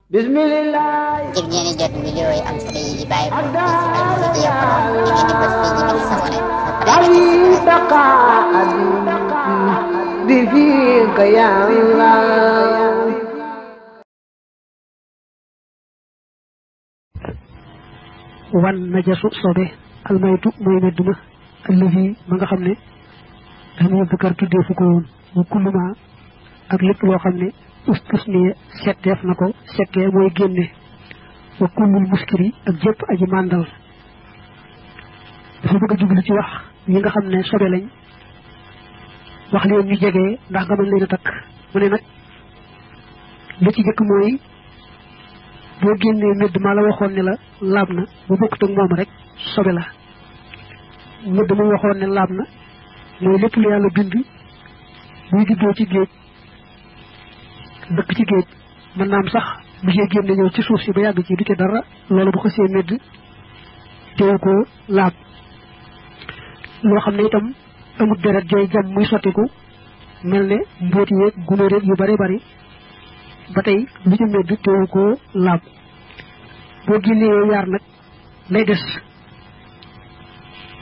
Bismillah. ngir ngeen di jot vidéo yi am solo yi bàyyi ko ci Al-Mouridiyyah Pro di ngeen di bës fii ñu bind s'abonné بفيك يا الله wan najasu sobe almaytu mooy medduma allafi ma nga xam ne dañoo dëkkar tuddee fu ko woon wa kulluma ak lépp loo xam ne ustusniya setteef na ko settee mooy génne wa kullul muskiri ak jëpp aji màndal dafa bëgg a jublu ci wax yi nga xam ne sobe lañ wax leen ñu jegee ndax nga mën leen a takk mu ne nag li ci jëkk mooy boo génnee medd maa la waxoon ne la laab na bu bokkut ak moom rek sobe la medd ma waxoon ne laab na mooy lépp lu yàlla bind buy juddoo ci géej dëkk ci géej mën naa am sax bu see génne ñëw ci suuf si ba yàgg ci du ci dara loolu bu xasee medd teew ko laab loo xam ne itam amut deret jooy jam muy sottiku mel ne mbóoti yeeg gunóor yeeg yu bare bari ba tey lu ci medd teewu ko laab boo génnee yow yaar nag lay des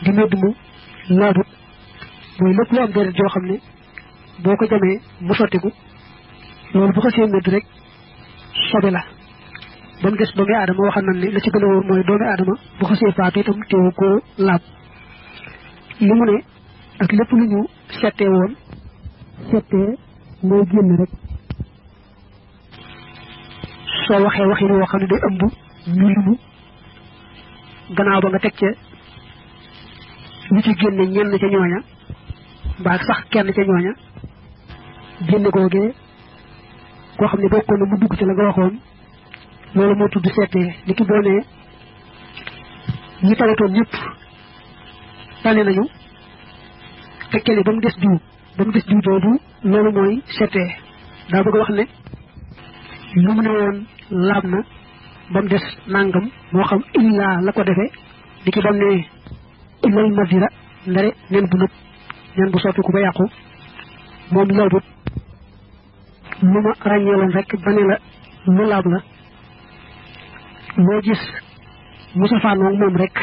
di medd mu laabut mooy lépp lu am deret joo xam ne boo ko jamee mu sottiku loolu bu ko see medd rek sobe la ba mu des doomi aadama waxam nañ ne la ci gën a wóor mooy doomi aadama bu ko see faatu itam teewu ko laab li mu ne ak lépp lu ñu settee woon settee mooy génn rek soo waxee waxin woo xam ne day ëmb ñu limu gannaaw ba nga teg ca ñu ci génne ñenn ca ñooña mbaa sax kenn ca ñooña génne googee koo xam ne bokkoon na mu dugg ci la nga waxoon loolu moo tudd seetee li ki boo nee ñi tawatoon ñëpp tane nañu tekkee ne ba mu des diw boobu loolu mooy seetee daa bëgg a wax ne lu mu ne woon laab na ba mu des nangam moo xam illaa la ko defee di ki bam ne illal madira ndare nen bu nëb nen bu soppiku ba yàqu moom laabut lu ma ràññeeloon rek ba ne la lu laab la loo gis mu safaanoog moom rek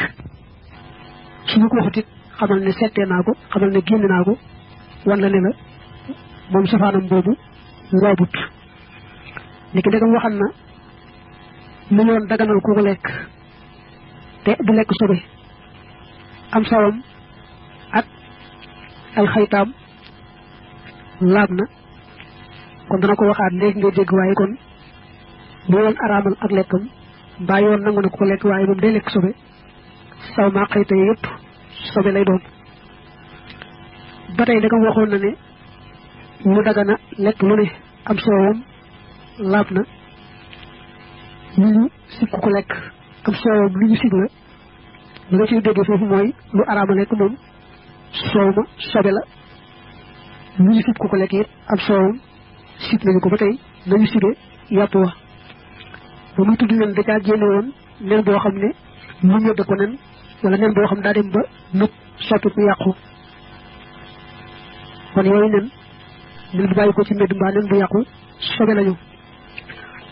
suñu ko waxutit xamal ne settee naa ko xamal ne génn naa ko wan la ne la moom safaanam boobu laabut niki ndegam waxan na lu yoon daganal ku ko lekk te du lekk sobe am sawam ak ay xaytaam laab na kon dana ko waxaat léegi nga dégg waaye kon lu yoon araamal ak lekkam mbaa yoon nangu na ku ko lekk waaye moom day lekk sobe saw maa xayta yëpp sobe lay doon ba tey ndegam waxoon na ne lu dagana lekk lu ne am sawam laab na lu ñu sib ku ko lekk am soowam lu ñu sib la li nga ciy déggee foofu mooy lu araama lekk moom soow ma sobe la lu ñu sib ku ko lekk it am soowam sib nañu ko ba tey nañu sibee yàpp wa ba muy tudd nen da caa génne woon nen boo xam ne lu ñëdd ko nen wala nen boo xam daa dem ba nëb soppi ku yàqu kon yooyu nen bu bàyyi ko ci mbedd mbaa nen bu yàqu sobe lañu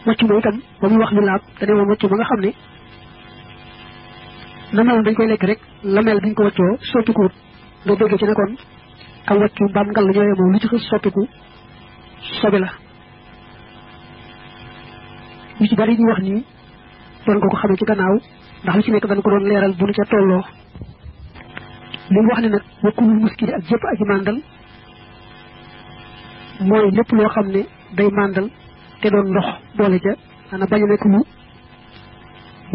wàccu ma itam ba muy wax lu laab te ne moom wàccu ma nga xam ne na meloon dañ koy lekk rek la mel biñ ko wàccoo soppiku nga déggee ci ne kon am wàccu mbaam ngal la ñooyee moom lu ci xës soppiku sobe la yu ci bari ñu wax nii doon nga ko xamee ci gannaaw ndax lu ci nekk dañ ko doon leeral bu nu ca tolloo li mu wax ne nag wakkulul muskili ak jëpp aji màndal mooy lépp loo xam ne day màndal te doon ndox boole ca xanaa bañ a nekk lu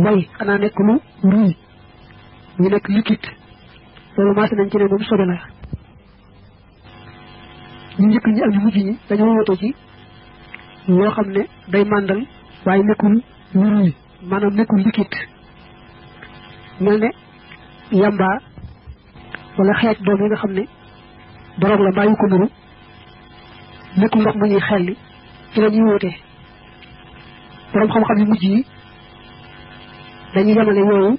way xanaa nekk lu ruy ñu nekk liquide loolu maase nañ ci ne moom sobe la ñu njëkk ñi ak ñu mujj ñi dañoo woto ci loo xam ne day màndal waaye nekkul lu ruy maanaam nekkul liquide mel ne yamba wala xeet doom yi nga xam ne borom la mbaa yu ko nuru nekkul ndox mu ñuy xelli ci la ñuy wóote borom xam-xam yu mujj yi dañuy yemale yooyu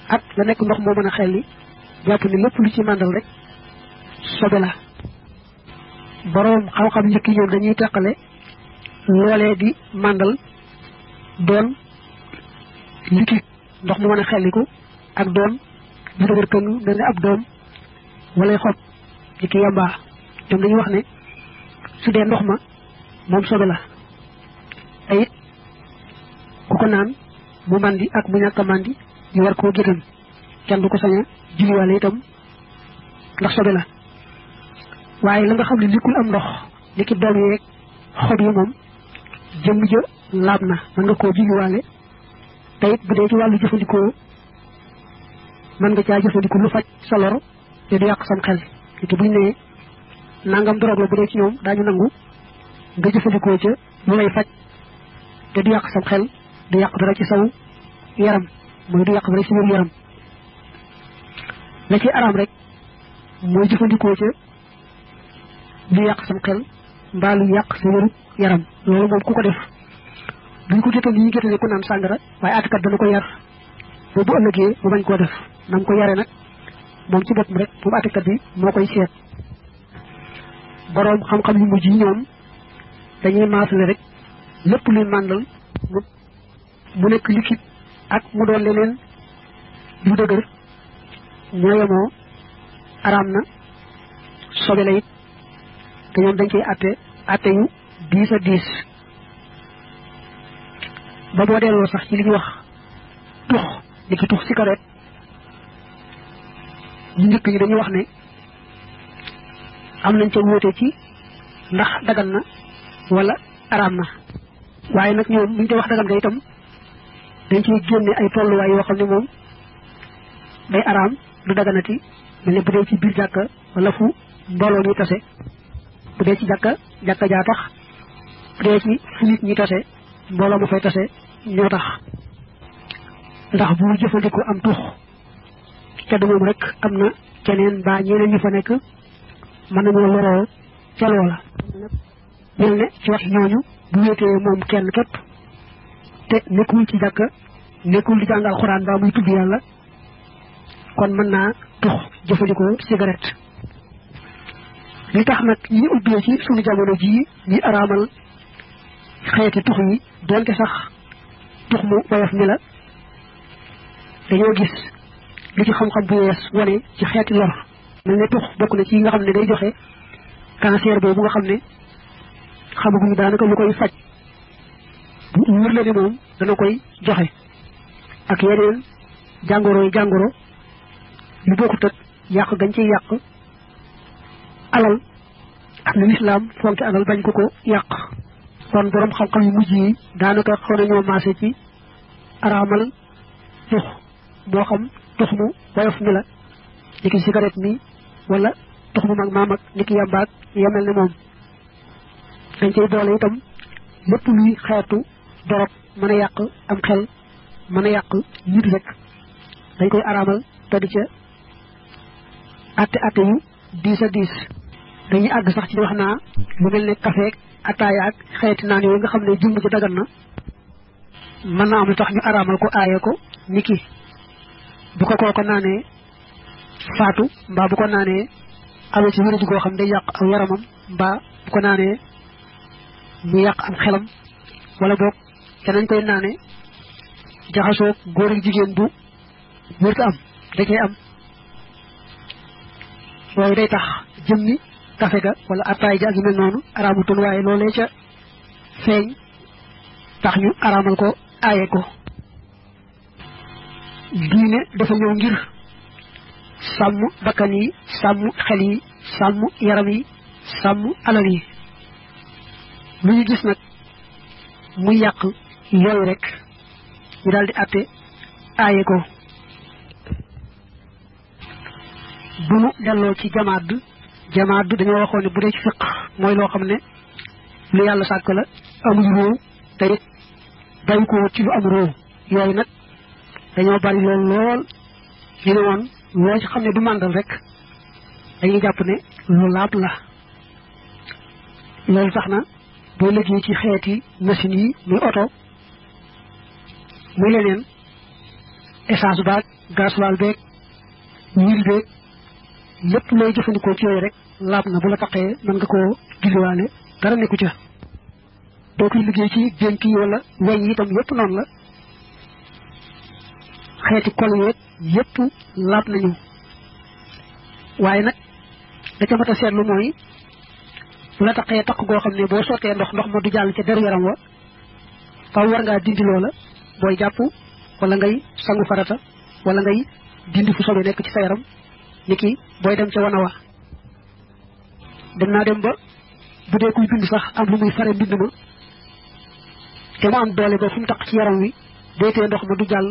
ak la nekk ndox moo mën a xelli jàpp ni lépp lu ci màndal rek sobe la borom xam-xam njëkk yi ñoom dañuy teqale loolee di màndal doon liquide ndox mu mën a xelliku ak doon bu dëgër këng mel ne ab doom wala xob ci ki yamba ñoom dañuy wax ne su dee ndox ma moom sobe la te it ku ko naan mu mandi ak mu ñàkk a mandi ñu war koo gétan kenn du ko sañ a julliwaale itam ndax sobe la waaye la nga xam ne likkul am ndox li ki doom yeeg xob yi moom jëmm ja laab na mën nga koo julliwaale te it bu dee ci wàllu jëfandikoo mën nga caa jëfandikoo lu faj sa lor te du yàq sam xel te buñ nee nangam drogue la bu dee ci ñoom daañu nangu nga jëfandikoo ca lu lay faj te du yàq sam xel du yàq dara ci saw yaram mooy du yàq dara ci wér yaram la ci araam rek mooy jëfandikoo ca lu yàq sam xel mbaa lu yàq sa wéru yaram loolu moom ku ko def duñ ko géttal yi ñu géttale ku naan sàngara waaye àttekat dana ko yar ba bu ëllëgee mu bañ koo def nam ko yare nag moom ci boppam rek moom àttekat bi moo koy seet boroom xam-xam yu mujj yi ñoom dañuy maasale rek lépp luy màndal mu nekk liquide ak mu doon leneen lu dëgër ñoo yemoo araam na sobe la it te ñoom dañ koy atte yu diis a diis ba boo delloo sax ci li ñuy wax tux ni ki tux cigarette ñu njëkk ñi dañuy wax ne am nañ ca wóote ci ndax dagan na wala araam na waaye nag ñoom buñ koy wax dagan nga itam dañ ciy génne ay tolluwaay yoo xam ne moom day araam du daganati mel ne bu dee ci biir jàkka wala fu mbooloo ñuy tase bu dee ci jàkka jaa tax bu dee ci fu nit ñi tase mbooloo ma fay tase ñoo tax ndax bu jëfandikoo am tux te du moom rek am na keneen ba ñeneen ñu fa nekk mën nañoo loroo ca loola mel ne ci wax ñooñu bu wéetee moom kenn képp te nekkul ci jàkka nekkul di jàng alxuraan ba muy tudd yàlla kon mën naa tux jëfandikoo cigarette li tax nag ñi ubbee ci sunu jamono jii ñi araamal xeeti tux yi donte sax tux mu woyof mi la dañoo gis lu ci xam-xam bu yees wane ci xeeti lor mel ne tux bokk na ci yi nga xam ne day joxe cancer boobu nga xam ne xamaguñu daanaka lu koy faj bu wóor la ne moom dana koy joxe ak yeneen jàngoro yu bokkut ak yàq gañ ciy yàq alal ak na lislaam fonke alal bañ ko yàq kon borom xam-xam yu mujj yi daanaka xaw nañoo maase ci araamal tux moo xam tux mu woyof mi la ni ki cigarette mi wala tux mu mag maam ak ni ki yàmbaak yemel ne moom dañ cay boole itam lépp luy xeetu dorog mën a yàq am xel mën a yàq nit rek dañ koy araamal te di ca atte yu diis a diis dañuy àgg sax ci wax naa lu mel ne café ak ataaya ak xeeti naan yooyu nga xam ne jumb ji dagan na mën naa am lu tax ñu araamal ko aaye ko niki bu ko kooko naanee faatu mbaa bu ko naanee amee ci wéradi goo xam day yàq aw yaramam mbaa bu ko naanee mu yàq am xelam wala boog te nañ koy naane jaxasoo góor ak jigéen bu wërta am da cee am loolu day tax jëmmi kafe ga wala attaay ja ak yu mel noonu araamutoon waaye loolee ca feeñ tax ñu araamal ko aaye ko diine dafa ñëw ngir sàmm bakkan yi sàmm xel yi sàmm yaram yi sàmm alal yi lu ñu gis nag muy yàq yooyu rek ñu daal di àtte aaye ko bu nu delloo ci jamaat dañoo waxoon ne bu dee ci fiq mooy loo xam ne lu yàlla sàkk la amul róow te it bàyyi ko ci lu am róow yooyu nag dañoo bari lool ñu ne woon loo ci xam ne du màndal rek dañuy jàpp ne lu laab la loolu tax na boo liggéey ci xeeti machine yi muy oto muy leneen essence baag gasoil beeg huile beeg lépp looy jëfandikoo ci yooyu rek laab na bu la taqee mën nga koo julliwaale dara nekku ca doo koy liggéey ci dénk yi wala weñ yi itam yépp noonu la xeeti kol yeeg yépp laab nañu waaye nag da ca mat a seetlu mooy bu la taqee taq goo xam ne boo sottee ndox ma du jàll ca deru yaram wa faaw war ngaa dindi loola booy jàpp wala ngay sangu farata wala ngay dindi fu sobe nekk ci sa yaram niki booy dem ca wana wa dem naa dem ba bu dee kuy bind sax am lu muy fare mbind ma te mu am doole ba fu mu taq ci yaram wi déetee ndox ma du jàll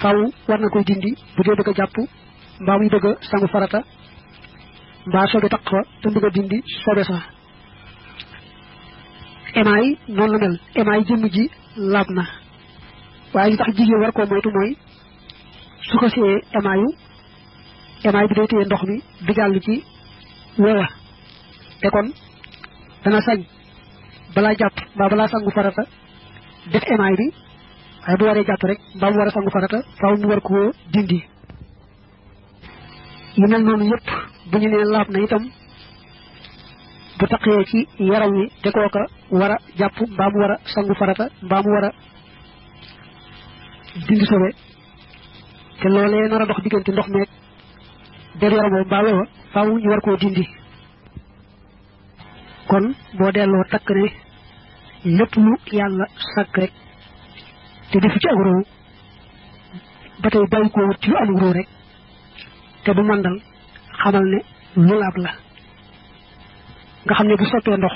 faaw war na koy dindi bu dee bëgg a jàpp mbaa muy bëgg a sangu farata mbaa sobe taq fa te bëgg a dindi sobe sax émaay noonu la mel émaay jëmm ji laab na waaye li tax jigéen war koo moytu mooy su ko see émaay bi day téye ndox mi du jàll ci wewa te kon dana sañ balaa jàpp mbaa balaa sangu farata def émaay bi waaye bu waree jàpp rek mbaa mu war a sangu farata faaw mu war koo dindi yu mel noonu yëpp bu ñu nee laab na itam bu taqee ci yaram wi te kooka war a jàpp mbaa mu war a sangu farata mbaa mu war a dindi sobe te loolee nar a dox diggante ndox meeg der yaram boobu mbaa wewa faaw ñu war koo dindi kon boo delloo takk ne lépp lu yàlla sàkk rek te defu ci ak roo ba tey bàyyi koo wut ci lu amul roo rek te du mandal xamal ne lu laab la nga xam ne bu sottee ndox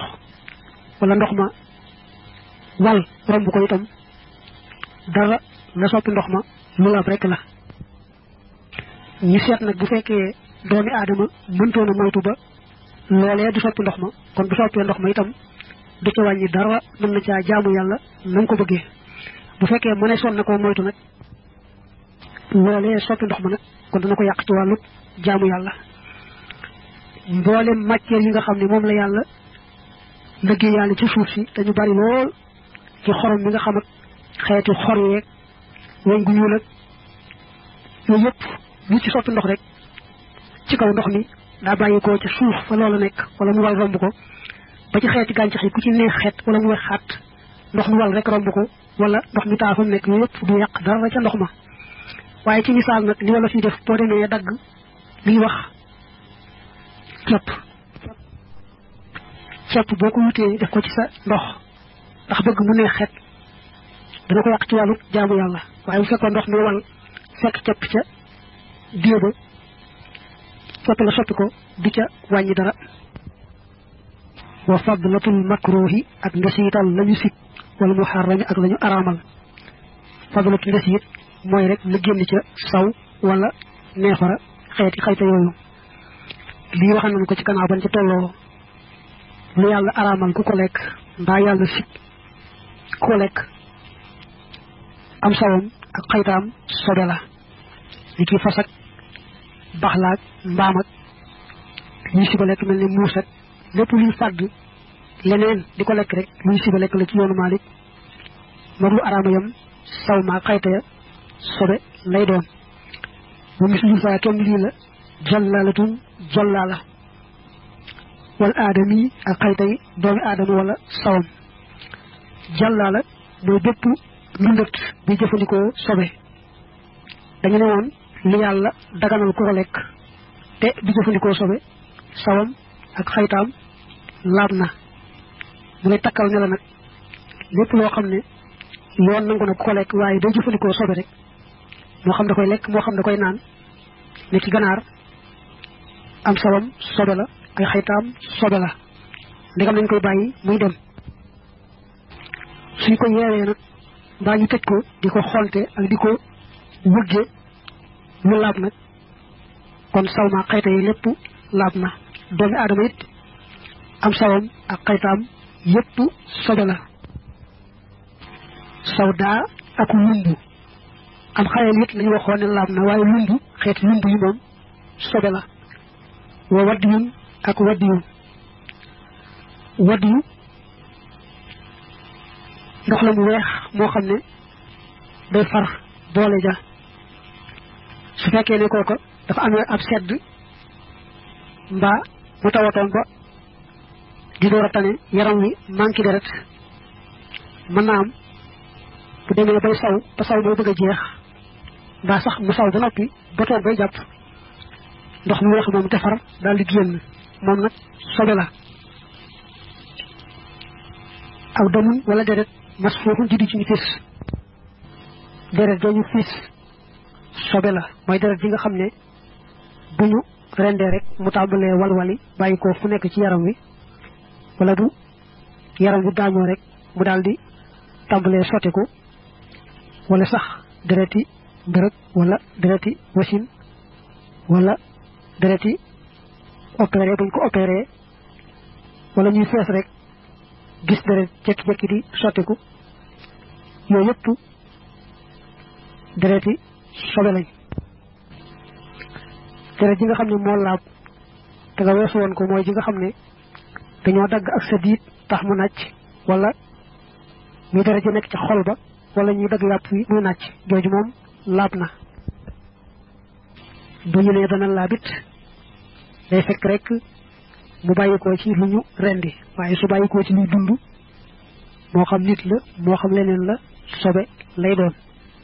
wala ndox ma wal romb ko itam dara la soppi ndox ma lu laab rek la ñu seet nag bu fekkee doomi aadama mëntoon a moytu ba loolee du soppi ndox ma kon bu soppee ndox ma itam du ca wàññi dara mën na caa jaamu yàlla na ko bëggee bu fekkee mëne son na koo moytu nag loolee soppi ndox ma nag kon dana ko yàq ci wàllu jaamu yàlla mboolem matière yi nga xam ne moom la yàlla liggéey yàlla ci suuf si dañu bari lool ci xorom mi nga xam ak xeeti xor yeeg weñ gu ñuul ak yooyu yëpp lu ci soppi ndox rek ci kaw ndox mi daa bàyyi ko ca suuf fa loola nekk wala mu wal romb ko ba ci xeeti gàncax yi ku ci neex xeet wala mu wex xaat ndox mu wal rek romb ko wala ndox mi taa fa nekk yooyu yëpp du yàq dara ca ndox ma waaye ci misaal nag li wala fi def boo demee dagg liy wax cepp boo ko wutee def ko ci sa ndox ndax bëgg mu neex xet dana ko yàq ci wàllu jaamu yàlla waaye bu fekkoon ndox mi wal fekk cepp ca déeba sotti la soppi ko du ca wàññi dara wa fadlatul makruhi ak ndesiital lañu sit wala muharrami ak lañu araamal fadlatul ndesiit mooy rek la génn ca saw wala neefara xeeti xayta yooyu lii waxal nañ ko ci gannaaw ban ci tolloo lu yàlla araamal ku ko lekk mbaa yàlla sit ku ko lekk am sawam ak xaytaam sobe la li ki fas ak baxlaak mbaam ak ñuy siba lekk mel ni muus ak lépp luy fàdd leneen di ko lekk rek luy siba lekk la ci yoonu Maalik moom lu araama yam saw maa xayta ya sobe lay doon bu mislul fa kenn lii la jallaalatun jallaala wal aadami ak xaytay doomi aadama wala sawam jallaala mooy bépp lundat bi jëfandikoo sobe dañu ne woon li yàlla daganal ku ko lekk te bi jëfandikoo sobe sawam ak xaytaam laab na mu lay takkal ne la nag lépp loo xam ne yoon nangu na ku ko lekk waaye day jëfandikoo sobe rek moo xam da koy lekk moo xam da koy naan ne ci ganaar am sawam sobe la ay xaytaam sobe la ndegam nañ koy bàyyi muy dem suñ ko yeewee nag mbaa ñu tëj ko di ko xolte ak di ko wëgge lu laab nag kon saw ma xayta yi lépp laab na doomi aadama it am sawam ak xaytaam yépp sobe la sawdaa ak lumbu am xayal it lañu waxoon ne laab na waaye lumbu xeeti lumbu yi moom sobe la wa waddiyun ak waddiyun waddiyu ndox la mu weex moo xam ne day far boole ja su fekkee ne kooko dafa amee ab sedd mbaa mu tawatoon ba di door a tane yaram wi manqué deret mën naa am bu demee bay saw ba saw bay bëgg a jeex mbaa sax mu saw ba noppi ba toog bay jàpp ndox mu weex moom defar daal di génn moom nag sobe la aw damun wala deret mas foofu juddi ci ñu fis deret dañu fis sobe la mooy deret ji nga xam ne bu ñu rendee rek mu tàmbalee walwali bàyyi ko fu nekk ci yaram wi wala du yaram bu gaañoo rek mu daal di tàmbalee sottiku wala sax dereti mbërëg wala dereti wasin wala dereti opéré buñ ko opéré wala ñuy fees rek gis deret jekki-jekki di sottiku yooyu yëpp dereti sobe lañ deret ji nga xam ne moo laab te nga weesu woon ko mooy ji nga xam ne dañoo dagg ak sa diit tax mu nàcc wala muy deret ji nekk ci xol ba wala ñuy dagg yàpp wi muy nàcc jooju moom laab na bu ñu nee dana laabit day fekk rek mu bàyyikoo ci lu ñu rendi waaye su bàyyikoo ci luy dund moo xam nit la moo xam leneen la sobe lay doon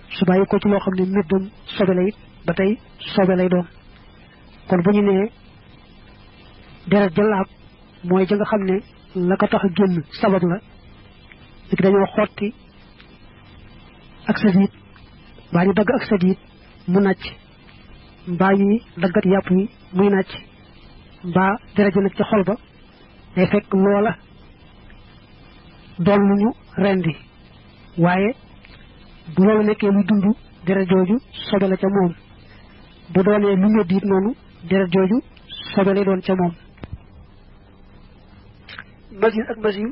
su bàyyikoo ci loo xam ne méddam sobe la it ba tey sobe lay doon kon bu ñu nee deret ja laab mooy ja nga xam ne la ko tax a génn sabab la léegi dañoo xotti ak sa diit mbaa ñu dagg ak sa diit mu nàcc mbaa ñuy daggat yàpp yi muy nàcc mbaa deret ja nag ca xol ba day fekk loola doon lu ñu rendi waaye bu loolu nekkee lu dund deret jooju sobe la ca moom bu doonee lu ñëdd it noonu deret jooju sobe lay doon ca moom masiyu ak masiyu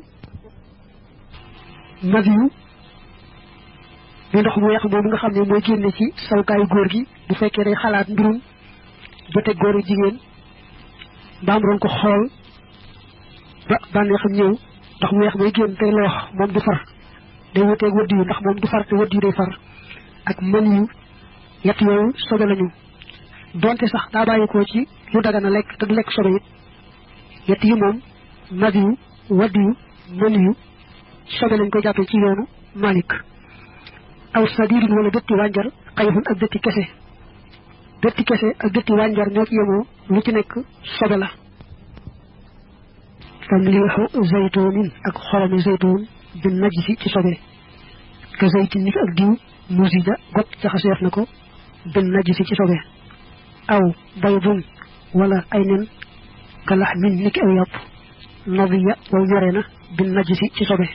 muy ndox mu weex moom nga xam ne mooy génne ci sawkaayu góor gi bu fekkee day xalaat mbirum jote góor ak jigéen mbaam doon ko xool ba bànneexam ñëw ndox mu weex mooy génn tey loox moom du far day wuteeg wëdd yu ndax moom du far te wëdd yu day far ak mën yu yett yooyu sobe lañu donte sax daa bàyyi ko ci lu dagana lekk te du lekk sobe it yett yi moom madi yu wëdd yu mën yu sobe lañ koy jàppee ci yoonu Malik aw sadiidun wala dëtti wànjar xayfun ak dëtti kese ak dëtti wànjar ñoo ci yemoo lu ci nekk sobe la tam liixu zaytunin ak xoromi zaytun bi najisi ci sobe ka zaytin niki ak diw musija got jaxaseef na ko bi najisi ci sobe aw baydun wala ay nen ka laxmin niki aw yàpp nadiya way ñore na bi najisi ci sobe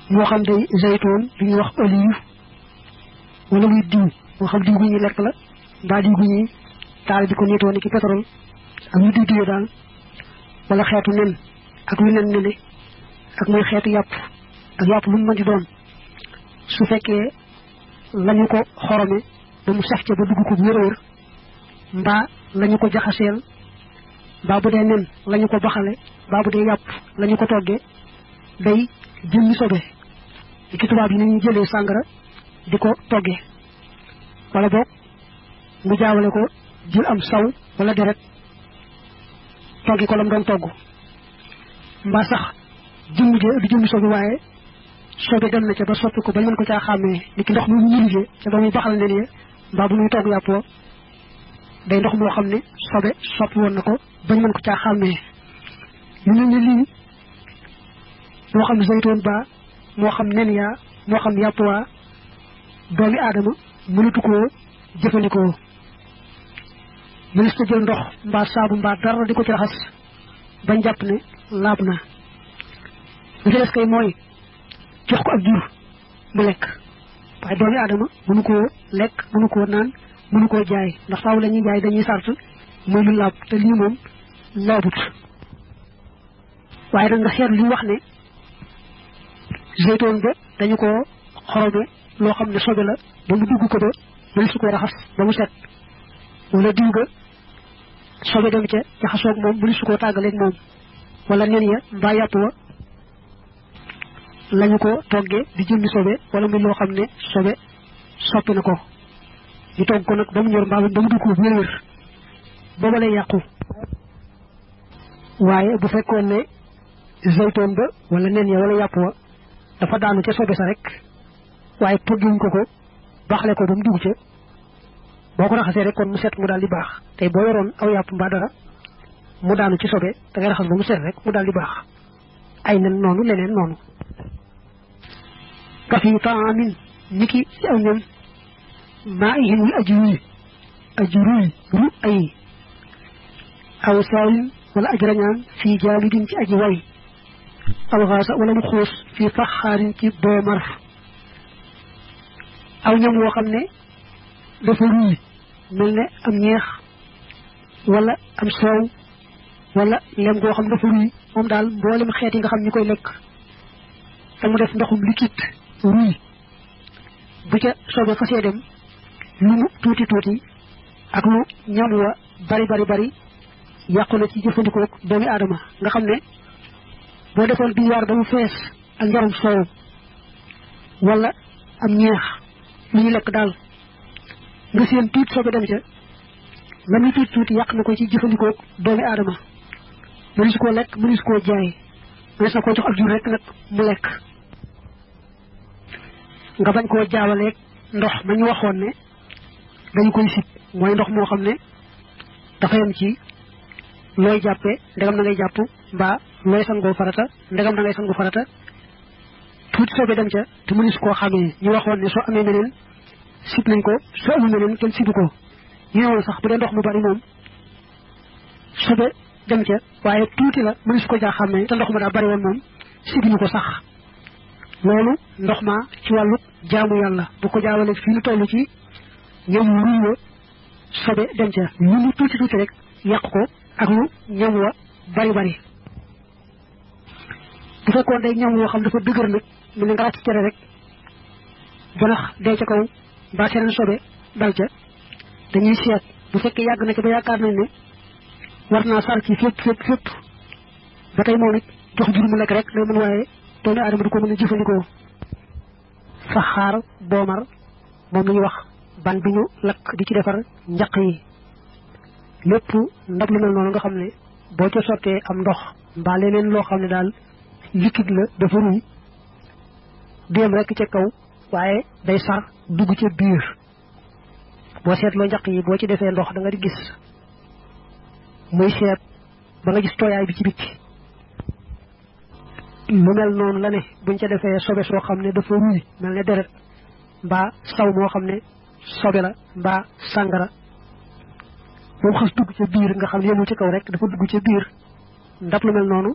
moo xam day zaytoon li ñuy wax olive wala muy diw moo xam diw gu ñuy lekk la mbaa diw gu ñuy taal di ko niitoo ni ki pétrole ak ñu diw daal wala xeetu nen ak lu nen nene ak muy xeetu yàpp ak yàpp lu mu mën di doon su fekkee lañu ko xorome ba mu saf ca ba dugg ko bu wér-wér mbaa lañu ko jaxaseel mbaa bu dee nen lañu ko baxale mbaa bu dee yàpp lañu ko toggee day jëmmi sobe li ki tubaab yi ni ñuy jëlee sàngara di ko toggee wala boog mu jaawale ko jël am saw wala deret toggi ko lam doon togg mbaa sax jëmm je du jëmmi sobe waaye sobe dem na ca ba soppi ko bañ mën ko caa xàmmee ni ki ndox mu ñurigee ca ba muy baxal nen ye mbaa bu muy togg yàppoo day ndox moo xam ne sobe soppi woon na ko bañ mën ko caa xàmmee yu mel ne lii moo xam zaytoon ba moo xam nen yaa moo xam yàpp waa doomi aadama mënatu koo jëfandikoo mënees ta jël ndox mbaa saabu mbaa dara di ko ci raxas bañ jàpp ne laab na li ci des kay mooy jox ko ak jur mu lekk waaye doomi aadama mënu koo lekk mënu koo naan mënu koo jaay ndax faaw la ñuy jaay dañuy sart mooy lu laab te lii moom laabut waaye nag nga seet li wax ne zeytoon ba dañu ko xorome loo xam ne sobe la ba mu dugg ko ba mënu su ko raxas ba mu set wala diw ga sobe dem ca jaxasoog moom mënu su koo tàggaleeg moom wala nen ya mbaa yàpp wa lañu ko toggee di jëmmi sobe wala muy loo xam ne sobe soppi na ko ñu togg ko nag ba mu ñor mbaa ba mu dugg ko wér-wér booba lay yàqu waaye bu fekkoon ne zaytoon ba wala nen ya wala yàpp wa dafa daanu ca sobe sa rek waaye togguñ ko baxale ko ba mu dugg ca boo ko raxasee rek kon mu set mu daal di baax tey boo yoroon aw yàpp mbaa dara mu daanu ci sobe da ngay raxas ba mu set rek mu daal di baax ay nen noonu leneen noonu kafi taamin niki ci aw ñam maa ihin wi aji ruy ru ay aw saalin wala aji rañaan fii jaalidin ci aji way alxaasa wala mu xuus fii faxaarin ci boomar aw ñam woo xam ne dafa ruy mel ne am ñeex wala am soow wala lem goo xam dafa ruy moom daal mboolem xeet yi nga xam ñu koy lekk te mu def ndoxum liquide ruy bu ca soobee xasee dem lu mu tuuti tuuti ak lu ñam wa bari yàqu na ci jëfandikoo doomi aadama nga xam ne boo defoon biwaar ba mu fees ak njarum soow wala am ñeex lu ñu lekk daal nga seen tuuti soobee dem ca la muy tuuti yàq na ko ci jëfandikoo doomi aadama mënees koo lekk mënees koo jaay mënees na koo jox ak jur rek nag mu lekk nga bañ koo jaawaleeg ndox ma ñu waxoon ne dañu koy sib mooy ndox moo xam ne dafa yem ci looy jàppee ndegam da ngay jàpp mbaa looy sangoo farata ndegam da ngay sangu farata tuuti soobee dem ca te mënees koo xamee ñu waxoon ne soo amee meneen sib nañ ko soo amul meneen kenn sibu ko ñu ne woon sax bu dee ndox mu bari moom soobee dem ca waaye tuuti la mënees ko jaa xamee te ndox ma daa bari woon moom sibuñu ko sax loolu ndox ma ci wàllu jaamu yàlla bu ko jaawale fii lu toll ci ñam ruy wa sobe dem ca lu mu tuuti rek yàq ko ak lu ñam wa bari bu fekkoon day ñam woo xam dafa dëgër nag mu ne nga ràcc cere rek janax dee ca kaw mbaa seneen sobe dal ca dañuy seet bu fekkee yàgg na ci ba yaakaar nañ ne war naa sar ci fépp ba tey moom it jox jur mu lekk rek day mën waaye doomu aadama du ko mën a jëfandikoo faxaar boomar moom la ñuy wax ban bi ñu lakk di ci defar njaq yi lépp ndab lu mel noonu nga xam ne boo ca sottee am ndox mbaa leneen loo xam ne daal liquide la dafa ruy déem rek ca kaw waaye day sar dugg ca biir boo seetloo njaq yi boo ci defee ndox da nga di gis muy seet ba nga gis tooyaay bi ci bitti lu mel noonu la ne buñ ca defee sobe soo xam ne dafa ruy mel ne deret mbaa saw moo xam ne sobe la mbaa sàngara moom xas dugg ca biir nga xam ne yemul ci kaw rek dafa dugg ca biir ndab lu mel noonu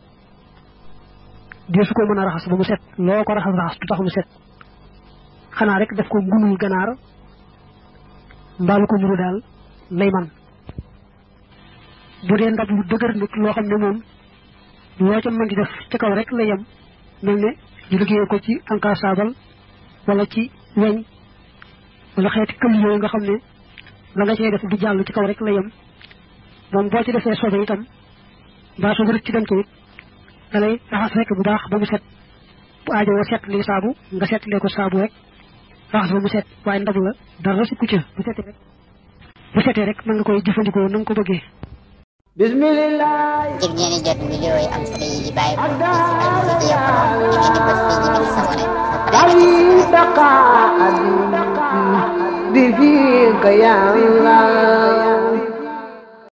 dee su ko mën a raxas ba mu set loo ko raxas du tax mu set xanaa rek def ko gunul ganaar mbaalu ko ñuru daal lay man bu dee ndab lu dëgër nag loo xam ne moom loo ca mën di def ci kaw rek la yem mel ne ñu liggéey ko ci encassable wala ci weñ wala xeeti këll yooyu nga xam ne la nga cee def du jàll ci kaw rek la yem moom boo ci defee sobe itam mbaa sobe rek ci dem tamit da lay raxas rek bu baax ba mu set bu aajowoo set li saabu nga setlee ko saabu rek raxas ba mu set waaye ndab la dara si kucca bu setee rek mën nga koy jëfandikoo na nga ko bëggee. bismillah. ngir ngeen di jot vidéo yi am solo yi bàyyi ko ci Al-Mouridiyyah ngeen di bës fii ñu sabone di fi ka yàlla